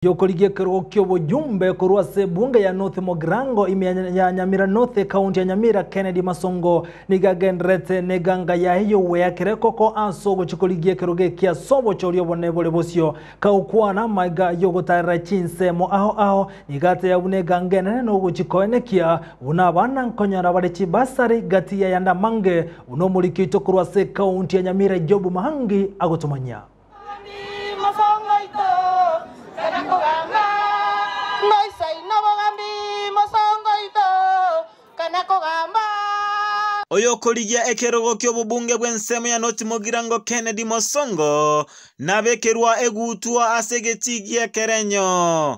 Y'okorigia ekerogo ki'oboyumbe korwa ase ebunge ya North Mugirango ime ya Nyamira North ekaunti ya Nyamira Kennedy Masongo nigo agendererete neganga yaye y'ogweakera ekoko ase ogochia korigia ekerogo eki ase obochori obonene bore bosio. Kagokwana amaiga y'ogotarera chinsemo ao ao nigo atebia buna eganga enene nogochia koenekia buna abana nkonyora bare chibasari gati y'ayande amange buna omoriki oito korwa ase ekaunti ya Nyamira Job Mahangi agotomanyia. Oyokorigia ekerogo ki'obobunge bw'ensemo ya North Mugirango Kennedy Mosongo nabekerwa egutwa ase egetii gi'ekerenyo.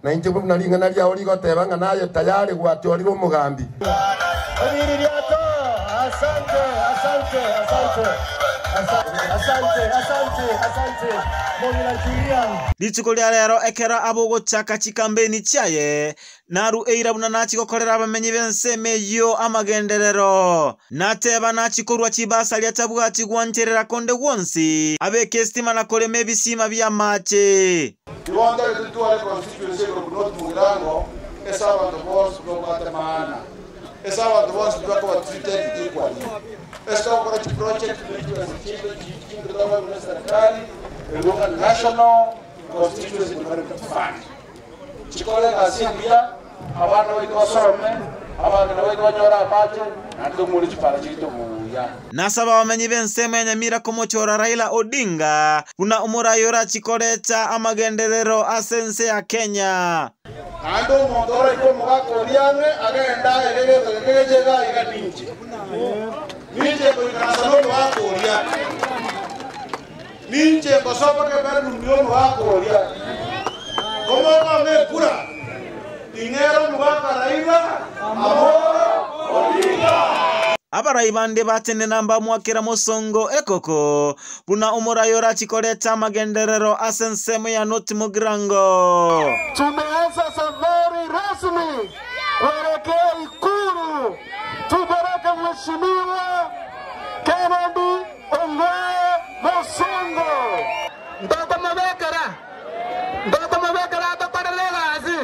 Na inche buna ring'ana riao rigoteba ng'a naye tayari gwachorire omogambi. Rituko ria rero ekero abogochaka chikambeini chiaye, naru eira buna nachia gokorera abamenyi b'ensemo eyio amagenderero. Nateba nachia korua chibasari atabwati gwancherera konde gwonsi, abeke esitima na korema ebisiima bi'amache. Igo ntagete ntware constituency ekorokwa North Mugirango ase abanto bonsi babwate maana, ase abanto bonsi bakoba treated equally, ase togokora chiproject buna chibesa chiaito chinto tokoegwa ne serikali erio ng'a National Constituency Development Fund. Chikore egasi engiya, abana baito basome, abang'ina baito banyore amache, naende tomore chipara chiaito buya. Nasaba abamenyi b'ensemo ya Nyamira komochora Raila Odinga buna omorai orachie koreta amagenderero ase ense ya Kenya. Naende omonto oraike omogaka oria ang'e, agende aye egento geke geche iga iga ninche. Ninche ngoikaransa nomogaka oria. Ninche ngosoboka ebedroom y'omogaka oria. Komokong'a ekura, ing'ere omogaka Raila Amolo Odinga. Abarai bande batenena mbamwakera mosongo ekoko, buna omorai orachie koreta amagenderero ase ensemo ya North Mugirango. Tumeanza safari rasmi kuelekea Ikulu tupeleke Mheshimiwa Kennedy Ongwae Mosongo. Ntokomobekera, ntokomobekera atokorere egasi.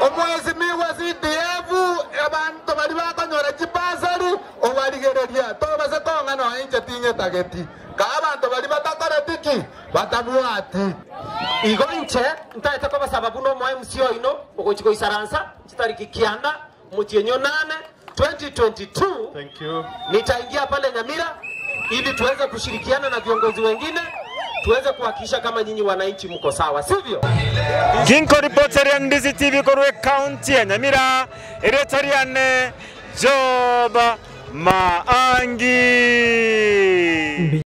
Omwesimigwa CDF, abanto baria bakonyora chibasari, obarigereria, tobase kong'a nonya inche tinyetageti. Kaa abanto baria batakoreti ki? Batabwati. Igo inche ntaete kobasaba buna omo MC oino ogochia goisaransa chitariki kianda Omotienyi o nane 2022 nitaingia pale Nyamira ili tuweze kushirikiana na viongozi wengine tuweze kuhakikisha kama nyinyi wananchi mko sawa, sivyo? Ginkoripoteria Ndizi TV korwa ekaunti ya Nyamira, erieta riane Job Maangi.